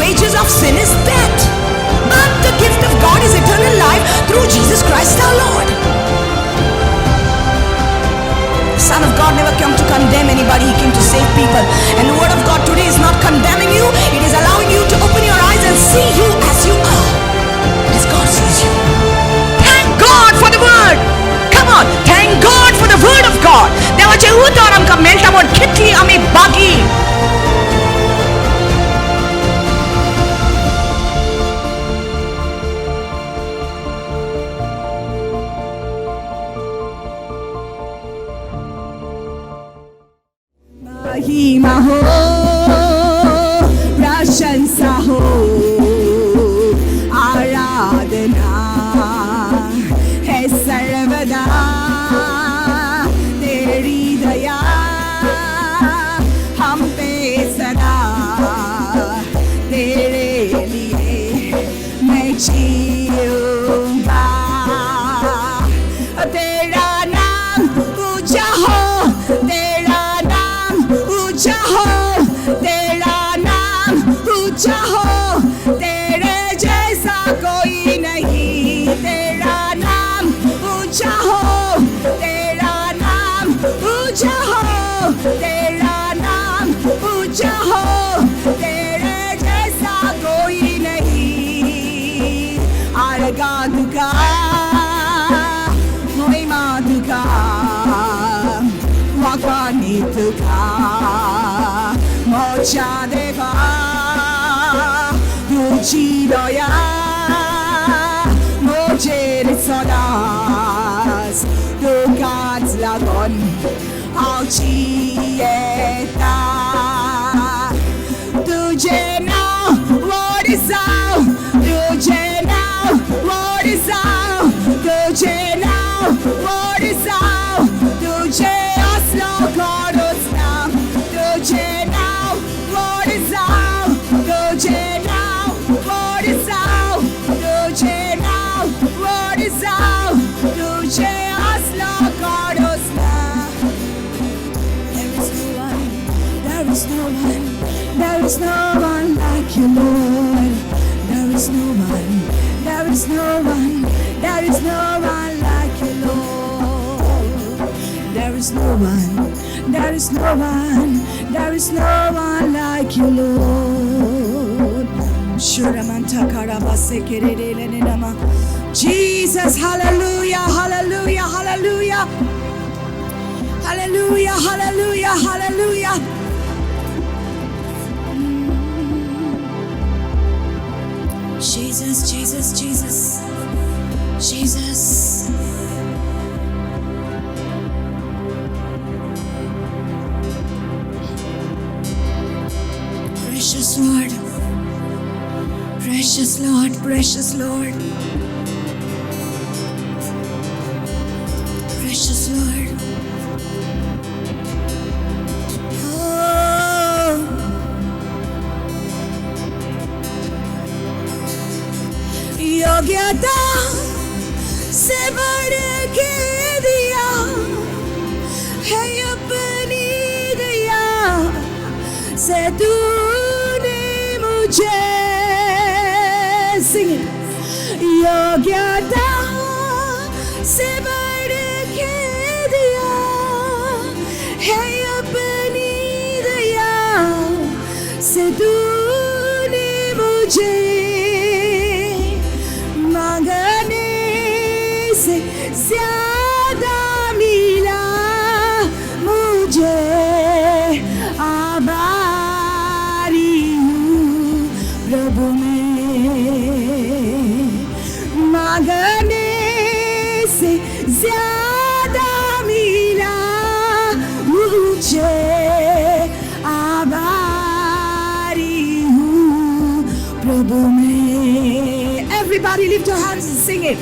wages of sin is death, but the gift of God is eternal life through Jesus Christ our Lord. The Son of God never came to condemn anybody, He came to save people. And the word of God today is not condemning you, it is allowing you to open your eyes and see you as you are, as God sees you. Thank God for the word. Come on, thank God for the word of God. देवाचें उतर आमकां मेळटा म्हूण कितली आमी भागी. महिमा हो, प्रशंसा हो, आराधना है सर्वदा, तेरी दया हम पे सदा, तेरे लिए मैं जीऊंगा। तेरा नाम ऊंचा हो, तेरा नाम ऊंचा हो, तेरा नाम ऊंचा हो, तेरे जैसा कोई नहीं। तेरा नाम ऊंचा हो, तेरा नाम ऊंचा हो, तेरा नाम ऊंचा हो, तेरे जैसा कोई नहीं। आरगा तुका, महिमा तुका, वाखाणी तुका, मोच्या देवा, तुजी दया म्हजेर सदांच, तुकाच लागून हांव जियेता। तुजें नांव व्हड जावं, तुजें नांव व्हड जावं, तुजें नांव व्हड जावं, तुजे असलो कोणूच ना। तुजें नांव व्हड जावं, तुजें नांव व्हड जावं, तुजें नांव व्हड जावं, तुजे असलो कोणूच ना। There is no one, there is no one, there is no one like you, Lord. There is no one, there is no one, there is no one like you, Lord. There is no one, there is no one, there is no one like you, Lord. Shuramanta karabasekerelelelema. Jesus, hallelujah, hallelujah, hallelujah. Hallelujah, hallelujah, hallelujah. Jesus, Jesus, Jesus, Jesus. Precious Lord, precious Lord, precious Lord, precious Lord. Oh. योग्यता से बढ़ K दिया है अपनी दया से तूने मुझे। Sing it. योग्यता से बढ़ K दिया है अपनी दया से तूने मुझे, मांगने से ज्यादा मिला मुझे, आभारी हूँ प्रभु मैं। मांगने से ज्यादा मिला मुझे, आभारी हूँ प्रभु मैं। Everybody lift your hands and sing it.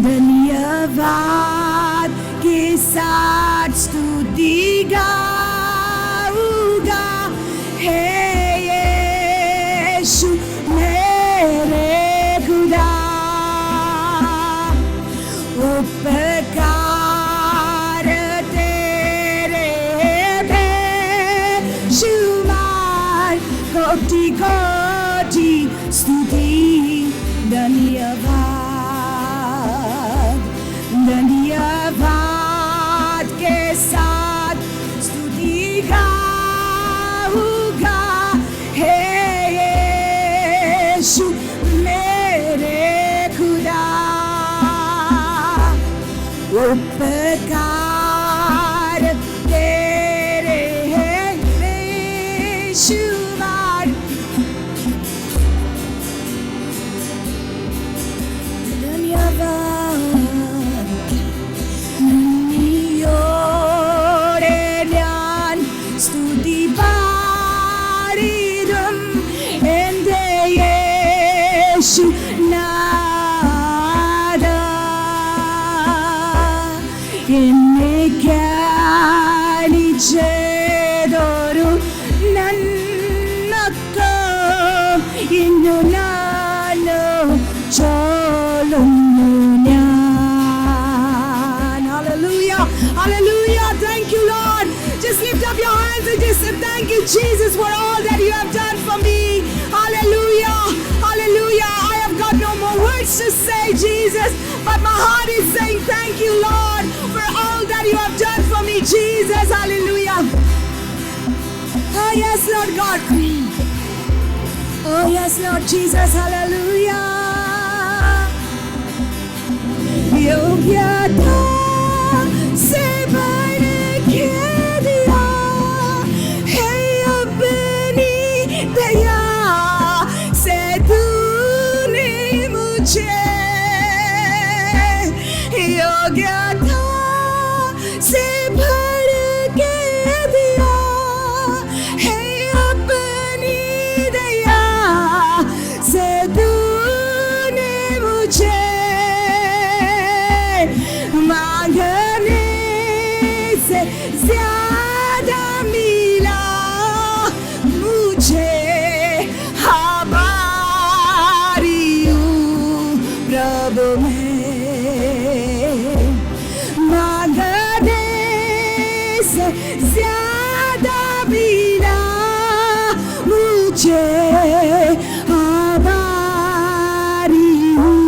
धन्यवाद के साथ स्तुति गाऊंगा, हे यीशु मेरे खुदा। उपकार तेरे बेशुमार, कोटि कोटि। कोटी स्तुती धन्यवाद धन्यवाद के साथ स्तुति गाऊंगा हे यीशु मेरे खुदा उपकार तेरे हैं बेशुमार धन्यवाद നന്ദിയോടെ ഞാൻ സ്തുതി പാടിടും എൻ്റെ യേശു നാഥ. എന്നെ ചെയ്തൊരു നന്മക്ക് ഇന്നു നാനു ചൊല്ലുന്നു ഞാൻ. Hallelujah. Hallelujah. Thank you, Lord. Just lift up your hands and just say, thank you, Jesus, for all that you have done for me. Hallelujah. Hallelujah. I have got no more words to say, Jesus, but my heart is saying, thank you, Lord, for all that you have done for me, Jesus. Hallelujah. Oh, yes, Lord God. Oh, yes, Lord Jesus. Hallelujah. योग्यता से बढ़ K दिया है अपनी दया से तूने मुझे योग्यता से बढ़ K दिया है अपनी दया से तूने मुझे मांगने से ज्यादा मिला मुझे आभारी हूँ प्रभु मैं मांगने से ज्यादा मिला मुझे आभारी हूँ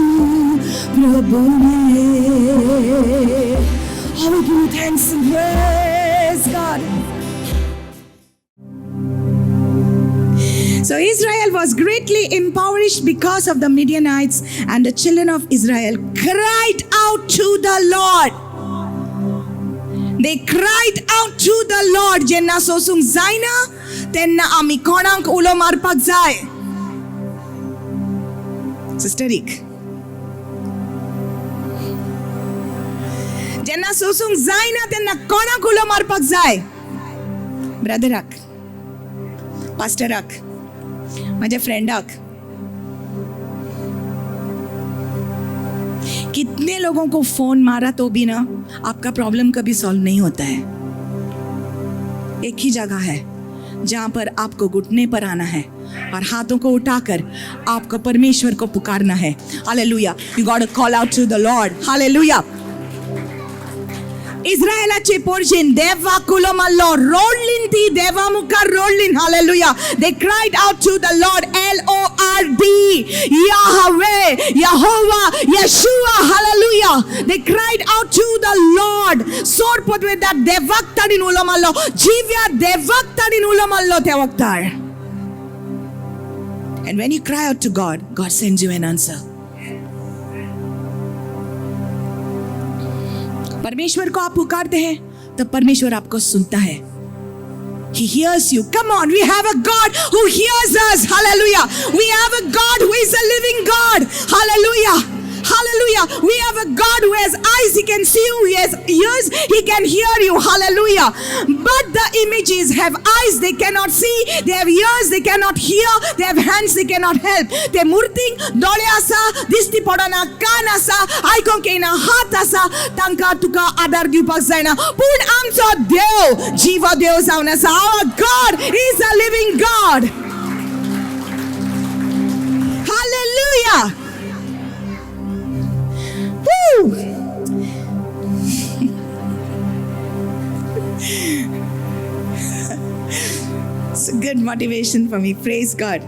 प्रभु मैं. Oh, we give you thanks and praise, God. So Israel was greatly impoverished because of the Midianites, and the children of Israel cried out to the Lord. They cried out to the Lord. जेन्ना सोसूंक जायना तेन्ना आमी कोणाक उलो मारपाक जाय? सिस्टरीक. जेन्ना सोसूंक जायना तेन्ना कोणाक उलो मारपाक जाय? ब्रदराक, पास्टराक, माझ्या फ्रेंडाक. कितने लोगों को फोन मारा तो भी ना आपका प्रॉब्लम कभी सॉल्व नहीं होता है. एक ही जगह है जहां पर आपको घुटने पर आना है और हाथों को उठाकर आपको परमेश्वर को पुकारना है. Hallelujah. You got to call out to the Lord. Hallelujah. इस्रायलाचे पोरजेन देवाक उलो मारलो, रोडलीन ती देवा मुखार रोडलीन. Hallelujah. They cried out to the Lord, L O R D, Yahweh, Yehovah, Yeshua. Hallelujah. They cried out to the Lord. सोर पदवेदार देवाक ताणीन उलो मारलो, जिव्या देवाक ताणीन उलो मारलो त्या वक्तार. And when you cry out to God, God sends you an answer. परमेश्वर को आप पुकारते हैं तब परमेश्वर आपको सुनता है. He hears you. Come on, we have a God who hears us. Hallelujah. We have a God who is a living God. Hallelujah. Hallelujah. We have a God who has eyes, he can see you. He has ears, he can hear you. Hallelujah. But the images have eyes, they cannot see. They have ears, they cannot hear. They have hands, they cannot help. ते मूर्तींक दोळे आसा, दिश्टी पडना, कान आसा, आयकोंक येयना, हात आसा, तांकां तुका आदार दिवपाक जायना. पूण आमचो देव जिवो देव जावन आसा. Our God is a living God. Hallelujah. Woo! It's a good motivation for me. Praise God.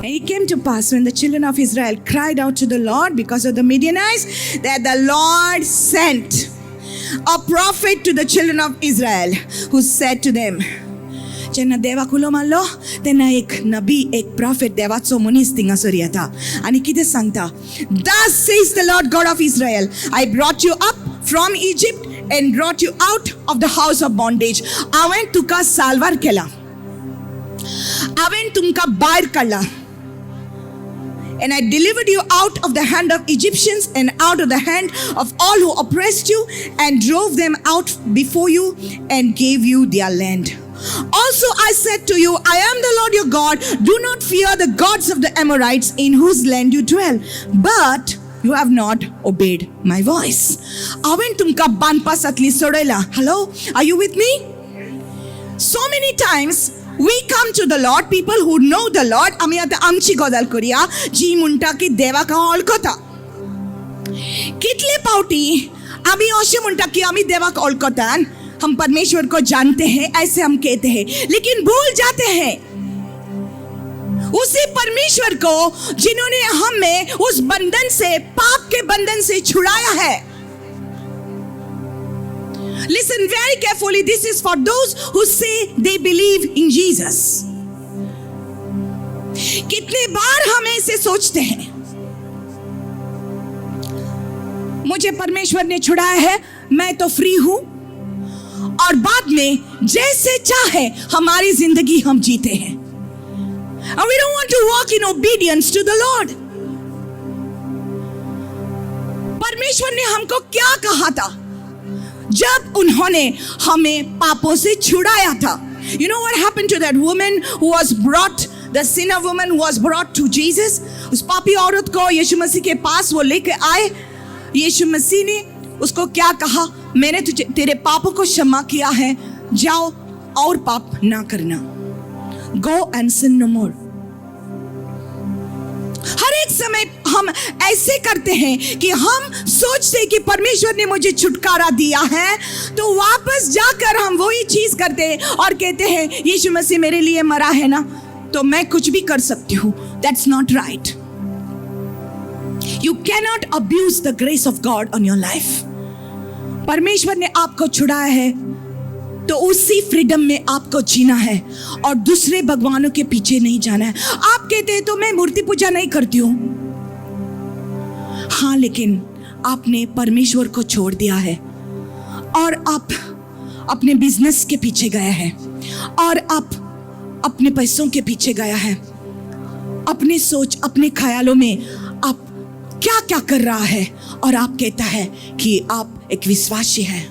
And it came to pass when the children of Israel cried out to the Lord because of the Midianites, that the Lord sent a prophet to the children of Israel who said to them, जेन्ना देवाक उलो मारलो तेन्ना एक नबी, एक prophet, देवाचो मनीस थिंगासर येता आनी कितें सांगता? Thus says the Lord God of Israel, I brought you up from Egypt and brought you out of the house of bondage. हांवें तुका साल्वार केला, हांवें तुमकां भायर काडला. And I delivered you out of the hand of Egyptians and out of the hand of all who oppressed you, and drove them out before you and gave you their land. Also I said to you, I am the Lord your God. Do not fear the gods of the Amorites in whose land you dwell. But you have not obeyed my voice. हांवें तुमकां बांदपासांतली सोडयला. Hello, are you with me? So many times we come to the Lord, people who know the Lord. आमी आतां आमची गजाल करुया, जी म्हणटा की देवाक हांव वळखता. कितले पावटी आमी अशें म्हणटा की आमी देवाक वळखता, हम परमेश्वर को जानते हैं, ऐसे हम कहते हैं, लेकिन भूल जाते हैं उसी परमेश्वर को जिन्होंने हमें उस बंधन से, पाप के बंधन से छुड़ाया है. Listen very carefully. This is for those who say they believe in Jesus. कितने बार हम ऐसे सोचते हैं, मुझे परमेश्वर ने छुड़ाया है, मैं तो फ्री हूं, और बाद में जैसे चाहे हमारी जिंदगी हम जीते हैं. And we don't want to walk in obedience to the Lord. परमेश्वर ने हमको क्या कहा था जब उन्होंने हमें पापों से छुड़ाया था? You know what happened to that woman who was brought, the sinner woman who was brought to Jesus? उस पापी औरत को यीशु मसीह के पास वो लेके आए. यीशु मसीह ने उसको क्या कहा? मैंने तुझे, तेरे पापों को क्षमा किया है, जाओ और पाप ना करना. Go and sin no more. हर एक समय हम ऐसे करते हैं कि हम सोचते हैं कि परमेश्वर ने मुझे छुटकारा दिया है, तो वापस जाकर हम वही चीज करते हैं और कहते हैं, यीशु मसीह मेरे लिए मरा है ना, तो मैं कुछ भी कर सकती हूँ. That's not right. You cannot abuse the grace of God on your life. परमेश्वर ने आपको छुड़ाया है तो उसी फ्रीडम में आपको जीना है और दूसरे भगवानों के पीछे नहीं जाना है. आप कहते हैं, तो मैं मूर्ति पूजा नहीं करती हूं. हाँ, लेकिन आपने परमेश्वर को छोड़ दिया है और आप अपने बिजनेस के पीछे गए हैं और आप अपने पैसों के पीछे गया है. अपने सोच, अपने ख्यालों में आप क्या क्या कर रहा है और आप कहता है कि आप एक विश्वासी हैं.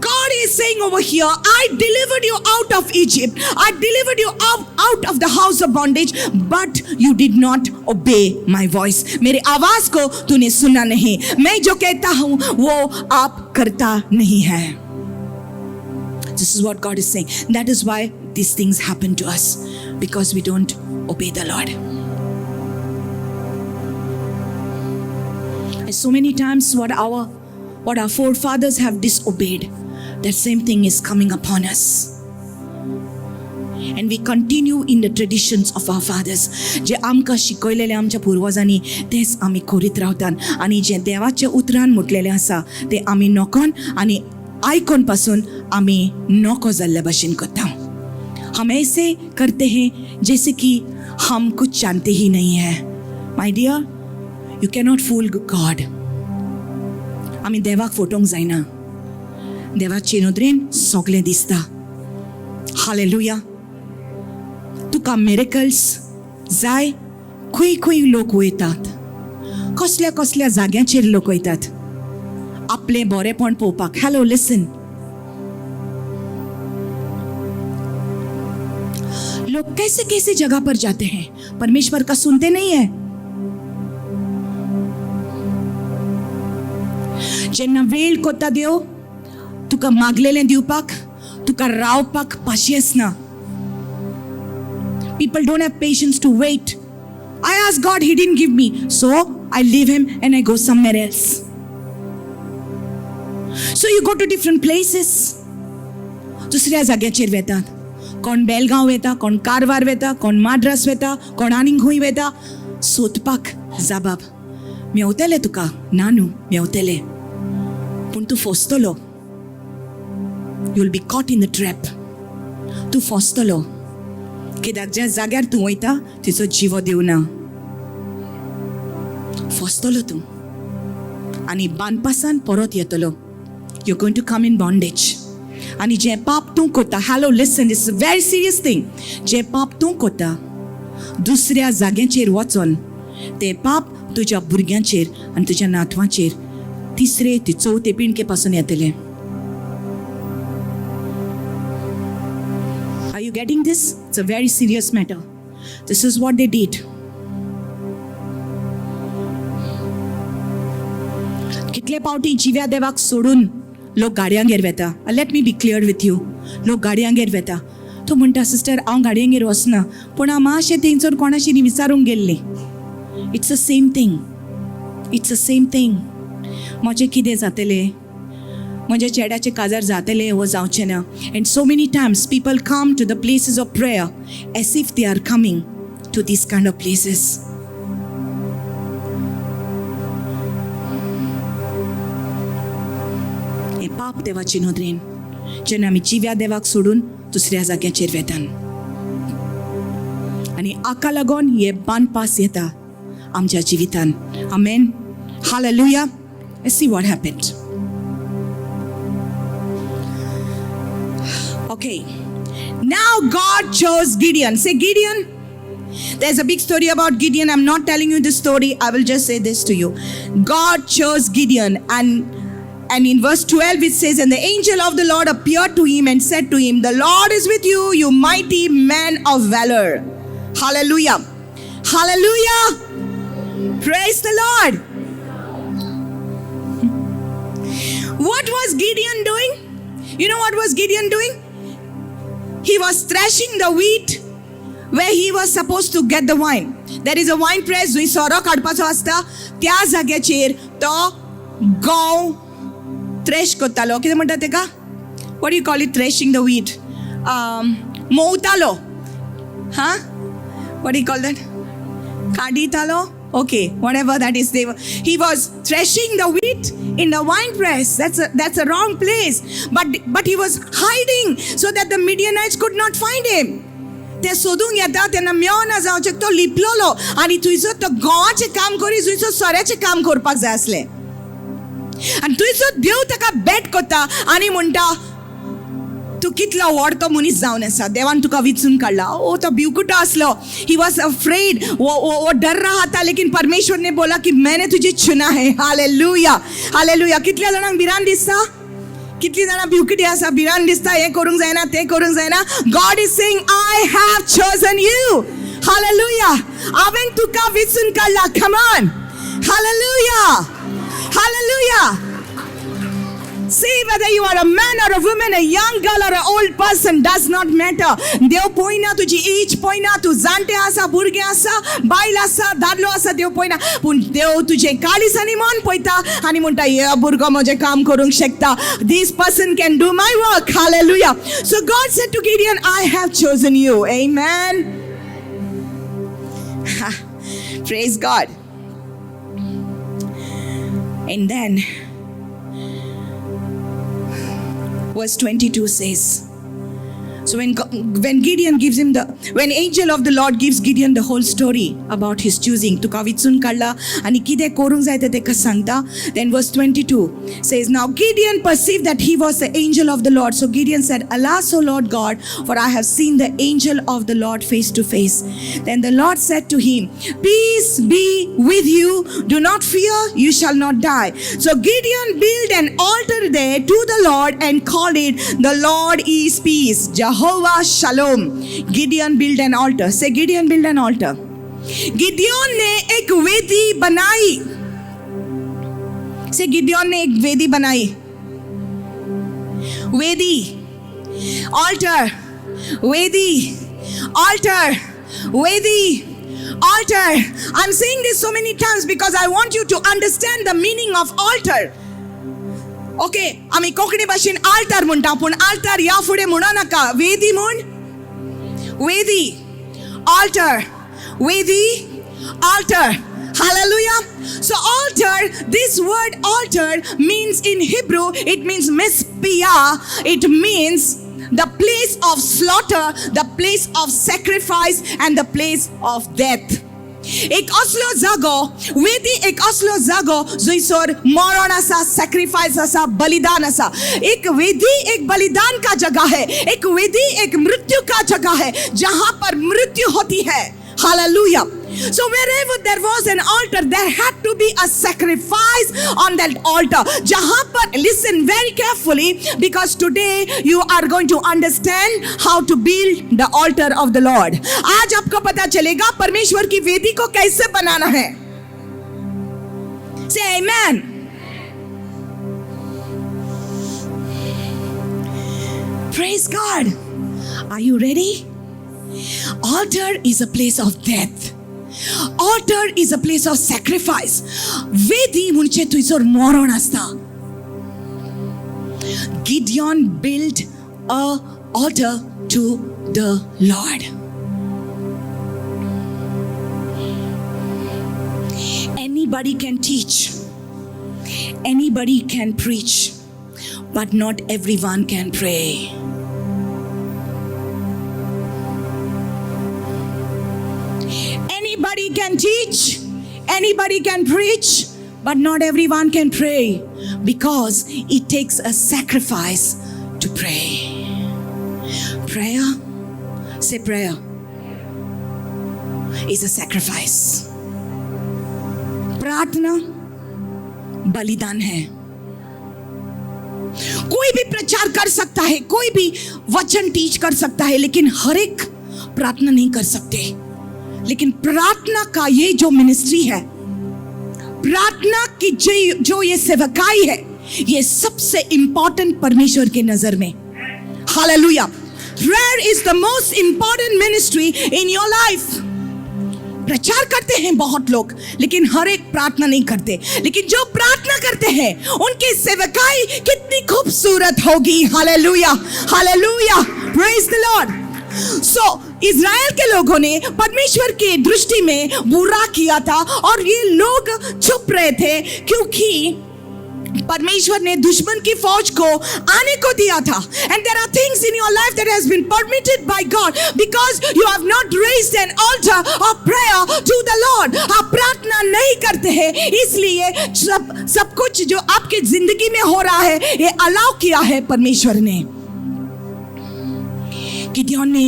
God is saying over here, I delivered you out of Egypt. I delivered you out of the house of bondage, but you did not obey my voice. मेरे आवाज को तूने सुना नहीं. मैं जो कहता हूं वो आप करता नहीं है. This is what God is saying. That is why these things happen to us, because we don't obey the Lord. And so many times what our forefathers have disobeyed, that same thing is coming upon us. And we continue in the traditions of our fathers. जे आमकां शिकयलेलें आमच्या पुर्वजांनी, तेच आमी करीत रावतात आनी जें देवाच्या उतरान म्हटलेलें आसा तें आमी नकोन आनी आयकोन पासून आमी नको जाल्ले भशेन करता. हम ऐसे करते हैं जैसे कि हम कुछ जानते ही नहीं है. My dear, you cannot fool God. आमी देवाक फटोवंक जायना. देवाचे नदरेन सगळें दिसता. हालेलुया. तुका मिरेकल्स जाय, खंय खंय लोक वयतात, कसल्या कसल्या जाग्यांचेर लोक वयतात आपलें बरेपण पळोवपाक. Hello, listen. लोग कैसे कैसे जगह पर जाते हैं, परमेश्वर का सुनते नहीं है. जेन्ना वेळ कोता देव तुका मागलेलें दिवपाक, तुका रावपाक पाशियेंस ना. People don't have patience to wait. I asked God, He didn't give me. So I leave Him and I go somewhere else. So you go to different places. दुसऱ्या जाग्याचेर वेतात. कोण बेलगांव वेता, कोण कारवार वेता, कोण माड्रास वेता, कोण आनीक खंय वेता सोदपाक जाबाब. मेवतले तुका ना न्हू, मेवतले, पूण तूं फसतलो. You will be caught in the trap. तूं फसतलो कित्याक ज्या जाग्यार तूं वयता तिचो जिवो दिवना. फसतलो तूं आनी बांदपासान परत येतलो. You going to come in bondage. आनी जें पाप तूं करता, hello, listen, it's a very serious thing. जें पाप तूं करता दुसऱ्या जाग्यांचेर वचोन तें पाप तुज्या भुरग्यांचेर आनी तुज्या नातवांचेर तिसरे ते चवथे पिणके पासून येतलें. Are you getting this? It's a very serious matter. This is what they did. कितले पावटी जिव्या देवाक सोडून लोक गाडयांगेर वेता. Let me be clear with you. लोक गाडयांगेर वेता. तूं म्हणटा, सिस्टर, हांव गाडयांगेर वचना, पूण हांव मातशें थंयसर कोणाशी विचारूंक गेल्लें. It's a same thing, it's a same thing. म्हजें कितें जातलें, म्हज्या चेड्याचें काजार जातलें वो जावचें ना? And so many times people come to the places of prayer as if they are coming to these kind of places. हें पाप देवाचे नदरेन, जेन्ना आमी जिव्या देवाक सोडून दुसऱ्या जाग्याचेर वेतान आनी हाका लागून हे बांदपास येता आमच्या जिवितान. Amen. Hallelujah. See what happened. Okay. Now God chose Gideon. Say Gideon. There's a big story about Gideon. I'm not telling you the story. I will just say this to you. God chose Gideon, and in verse 12 it says, "And the angel of the Lord appeared to him and said to him, 'The Lord is with you, you mighty man of valor.'" Hallelujah. Hallelujah. Praise the Lord. What was Gideon doing? You know what was Gideon doing? He was threshing the wheat where he was supposed to get the wine. There is a wine press जंय सोरो काडपाचो आसता, त्या जाग्याचेर तो गंव thresh करतालो. कितें म्हणटा तेका? What you call it, threshing the wheat? मोवतालो. हा, what you call that? काडितालो. Okay, whatever that is, he was threshing the wheat in the wine press. That's a wrong place. But he was hiding so that the Midianites could not find him. ते सोदूंक येता तेन्ना मेळना जावचें, तो लिपलोलो आनी थंयसर तो गंवाचें काम करी, थंयसर सोऱ्याचें काम करपाक जाय आसलें. आनी थंयसर देव ताका भेट करता आनी म्हणटा, तूं कितलो व्हड तो मनीस जावन आसा, देवान तुका विचून काडला. ओ, तो भिवकुटो आसलो. He was afraid. वो डर रहा था, लेकिन परमेश्वर ने बोला कि मैंने तुझे चुना है. Hallelujah, hallelujah. कितल्या जाणांक भिरांत दिसता? कितली जाणां भिवकुटी आसा? भिरांत दिसता, हें करूंक जायना, तें करूंक जायना. God is saying, "I have chosen you." Hallelujah. हांवें तुका विचून काडला. Come on. Hallelujah, hallelujah. See, whether you are a man or a woman, a young girl or an old person, does not matter. देव पळयना तुजी as, पळयना तूं जाणटे आसा, भुरगें आसा, बायल आसा, दादलो आसा, देव पळयना. पूण देव तुजें काळीज आनी मन पळयता आनी म्हणटा, हे भुरगो म्हजें काम करूंक शकता. This person can do my work. Hallelujah. So God said to Gideon, "I have chosen you." Amen. Praise God. And then verse 22 says, so when Gideon gives him the when angel of the Lord gives Gideon the whole story about his choosing, तुका विचून काडला आनी कितें करूंक जाय तें तेका सांगता. Then verse 22 says, "Now Gideon perceived that he was the angel of the Lord. So Gideon said, 'Alas, O Lord God, for I have seen the angel of the Lord face to face.' Then the Lord said to him, 'Peace be with you. Do not fear, you shall not die.' So Gideon built an altar there to the Lord and called it, 'The Lord is Peace,' Jehovah Shalom." Gideon built an altar. Say, "Gideon built an altar." Gideon ने एक वेदी बनाई. से, Gideon ने एक वेदी बनाई. वेदी, altar, वेदी, altar, वेदी, altar. I'm saying this so many times because I want you to understand the meaning of altar. Okay, आमी कोंकणी भाशेन आल्तार म्हणटा, पूण आल्तार ह्या फुडें म्हणो नाका, वेदी म्हण. वेदी, altar, वेदी, altar. Hallelujah. So altar, this word altar means in Hebrew, it means mizbeah. It means the place of slaughter, the place of sacrifice, and the place of death. एक असलो जागो, वेदी एक असलो जागो जंयसर मरण आसा, सॅक्रिफायस आसा, बलिदान आसा. एक वेदी एक बलिदान का जगह है, एक वेदी एक मृत्यु का जगह है, जहां पर मृत्यु होती है. Hallelujah. So wherever there was an altar, there had to be a sacrifice on that altar. जहां पर, listen very carefully, because today you are going to understand how to build the altar of the Lord. आज आपको पता चलेगा परमेश्वर की वेदी को कैसे banana Hai. Say amen. Praise God. Are you ready? Altar is a place of death. Altar is a place of sacrifice. वेदी म्हणजे थंयसर मरण आसता. Gideon built a altar to the Lord. Anybody can teach, anybody can preach, but not everyone can pray. Anybody can teach, anybody can preach, but not everyone can pray, because it takes a sacrifice to pray. Prayer, say prayer, is a sacrifice. प्रार्थना बलिदान है. कोई भी प्रचार कर सकता है, कोई भी वचन टीच कर सकता है, लेकिन हर एक प्रार्थना नहीं कर सकते. लेकिन प्रार्थना का ये जो मिनिस्ट्री है, प्रार्थना की जो ये सेवकाई है, ये सबसे इंपॉर्टेंट परमेश्वर के नजर में. Hallelujah. Prayer is the most important ministry in your life. प्रचार करते हैं बहुत लोग, लेकिन हर एक प्रार्थना नहीं करते. लेकिन जो प्रार्थना करते हैं उनकी सेवकाई कितनी खूबसूरत होगी. Hallelujah, hallelujah, praise the Lord. So Israel K लोगों ने परमेश्वर की दृष्टि में बुरा किया था और ये लोग छुप रहे थे क्योंकि परमेश्वर ने दुश्मन की फौज को आने को दिया था. And there are things in your life that has been permitted by God because you have not raised an altar of prayer to the Lord. आप प्रार्थना नहीं करते हैं, इसलिए सब कुछ जो आपके जिंदगी में हो रहा है ये अलाउ किया है परमेश्वर ने. गिदोन ने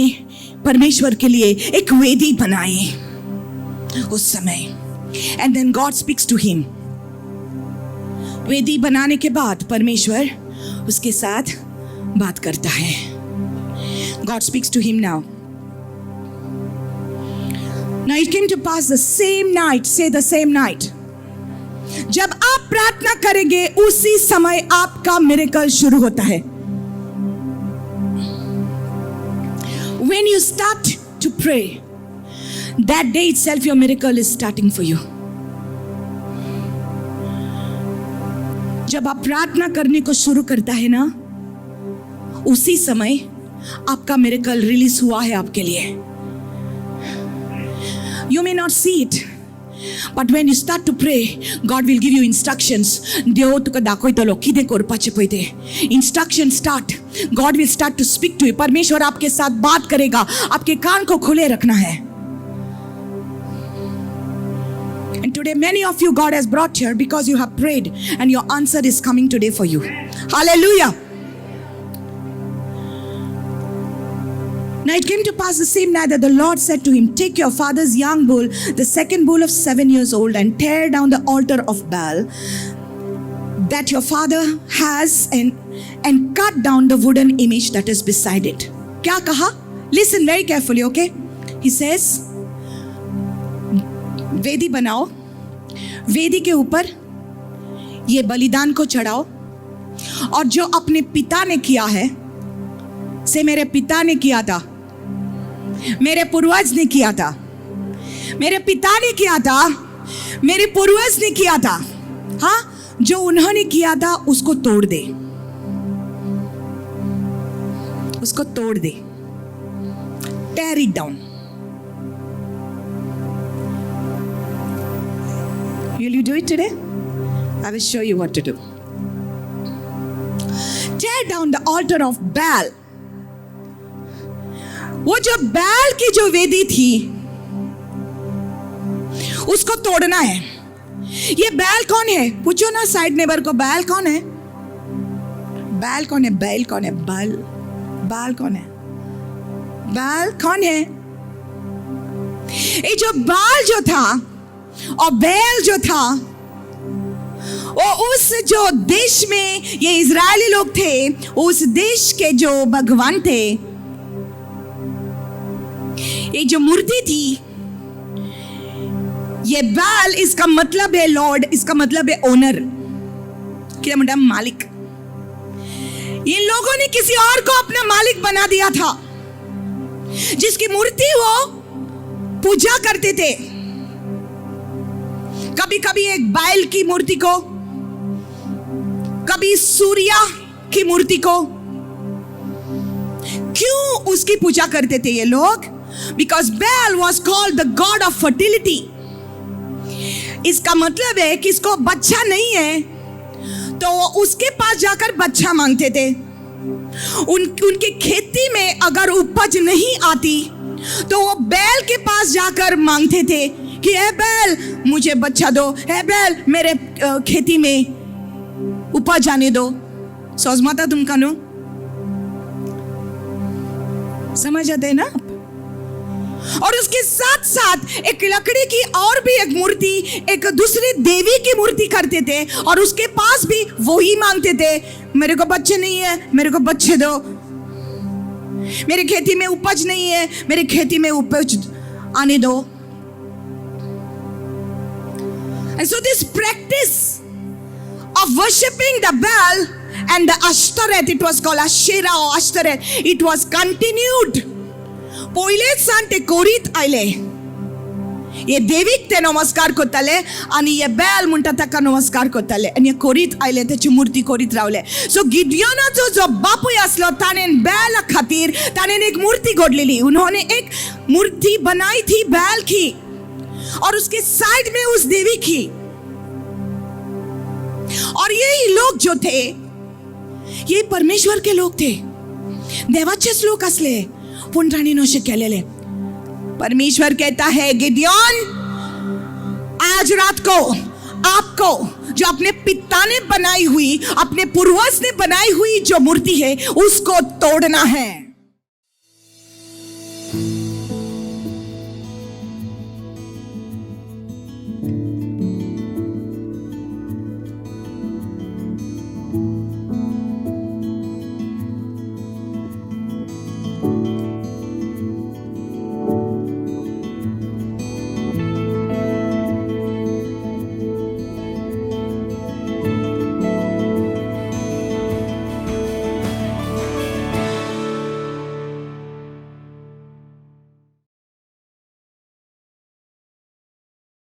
परमेश्वर के लिए एक वेदी बनाई उस समय. And then God speaks to him. वेदी बनाने के बाद परमेश्वर उसके साथ बात करता है. God speaks to him now. Now it came to pass the same night, say the same night. जब आप प्रार्थना करेंगे उसी समय आपका मिरेकल शुरू होता है. When you start to pray, that day itself your miracle is starting for you. जब आप प्रार्थना करने को शुरू करता है ना, उसी समय आपका मिरेकल रिलीज हुआ है आपके लिए. You may not see it, but when you start to pray, God will give you instructions. देव तुका दाखयतलो कितें करपाचें पळय तें. Instruction start. God will start to speak to you. परमेश्वर आपके साथ बात करेगा. आपके कान को खुले रखना है. And today many of you God has brought here because you have prayed and your answer is coming today for you. Hallelujah. Now it came to pass the same night that the Lord said to him, take your father's young bull, the second bull of 7 years old, and tear down the altar of Baal that your father has, and cut down the wooden image that is beside it. Kya kaha? Listen very carefully, okay? He says, वेदी बनाओ, वेदी K ऊपर ये बलिदान को चढ़ाओ, और जो अपने पिता ने किया है, से मेरे पिता ने किया था, मेरे पूर्वज ने किया था, मेरे पिता ने किया था, मेरे पूर्वज ने किया था, हाँ, जो उन्होंने किया था उसको तोड़ दे, उसको तोड़ दे. Tear it down. Will you do it today? I will show you what to do. Tear down the altar of Baal. वो जो बैल की जो वेदी थी उसको तोड़ना है. ये बैल कौन है? पूछो ना साइड नेबर को, बैल कौन है? बैल कौन है? बैल कौन है? बाल, बाल कौन है? बाल कौन है? ये जो बाल जो था और बैल जो था, वो उस जो देश में ये इजरायली लोग थे, उस देश के जो भगवान थे, ये जो मूर्ति थी, ये बैल, इसका मतलब है लॉर्ड, इसका मतलब है ओनर, क्या म्हणटा मालिक. इन लोगों ने किसी और को अपना मालिक बना दिया था, जिसकी मूर्ति वो पूजा करते थे. कभी कभी एक बैल की मूर्ति को, कभी सूर्या की मूर्ति को. क्यों उसकी पूजा करते थे ये लोग? Because Baal was called the god of fertility. इसका मतलब है कि इसको बच्चा नहीं है तो वो उसके पास जाकर बच्चा मांगते थे. उनकी खेती में अगर उपज नहीं आती तो वो बैल के पास जाकर मांगते थे कि ए बैल, मुझे बच्चा दो, ए बैल, मेरे खेती में उपज आने दो. समझता तुमका न्हू? समझ आते हैं ना आप? और उसके साथ साथ एक लकड़ी की और भी एक मूर्ति, एक दूसरी देवी की मूर्ति करते थे और उसके पास भी वही मांगते थे, मेरे को बच्चे नहीं है, मेरे को बच्चे दो, मेरी खेती में उपज नहीं है, मेरी खेती में उपज आने दो. And so this practice of worshipping the Baal and the Ashtoreth, it was called Asherah or Ashtoreth, it was continued. पयलेच सान ते करीत आयले. हे देवीक ते नमस्कार करताले आनी हे बेल म्हणटा ताका नमस्कार करताले आनी हे करीत आयले, तेची मुर्ती करीत रावले. सो गिडियोनाचो जो बापूय आसलो, ताणें बेला खातीर ताणें एक मूर्ती घडलेली. उन्होंने एक मूर्ति बनाई थी बैल की और उसके साइड में उस देवी की. और यही लोग जो थे, ये परमेश्वर के लोग थे, देवाचेच लोक असले, पूण तांणी अशें केलेले. परमेश्वर कहता है, गिडियन, आज रात को आपको जो अपने पिता ने बनाई हुई, अपने पूर्वज ने बनाई हुई जो मूर्ति है, उसको तोड़ना है.